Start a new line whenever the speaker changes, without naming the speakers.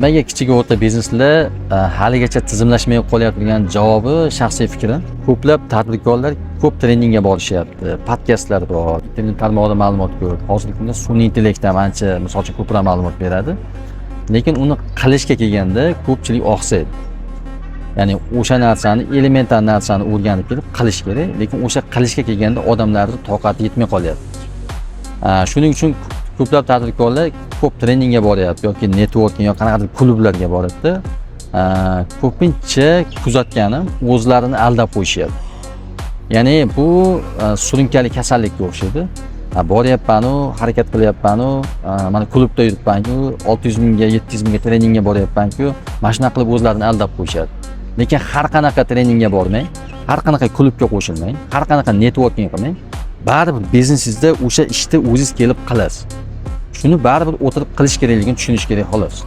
Nimaga kichik va o'rta bizneslar haligacha tizimlashmay qolyapti degan javobi, shaxsiy fikrim, ko'plab tadbirkorlar ko'p treningga borishyapti, podkastlar bor, internet tarmog'ida ma'lumot ko'p. Hozirgi kunda sun'iy intellekt ham ancha, misol uchun, ko'proq ma'lumot beradi, lekin uni qilishga kelganda ko'pchilik oqsaydi. Ya'ni o'sha narsani, elementar narsani o'rganib kelib qilish kerak, lekin o'sha qilishga kelganda odamlarni toqati yetmay qolyapti. Shuning uchun ko'plab tadbirkorlar ko'p treningga boryapti yoki networking yoki qanaqadir klublarga boradida, ko'pincha kuzatganim, o'zlarini aldab qo'yishyapti. Ya'ni bu surunkali kasallikka o'xshaydi. Boryapmanu, harakat qilyapmanu, mana klubda yuribmanku, 600 mingga, 700 mingga treningga boryapmanku, mana shunaqa qilib o'zlarini aldab qo'yishadi. Lekin har qanaqa treningga bormang, har qanaqa klubga qo'shilmang, har qanaqa networking qilmang, baribir biznesingizda o'sha ishni o'zingiz kelib qilasiz. Shuni baribir o'tirib qilish kerakligini tushunish kerak, xolos.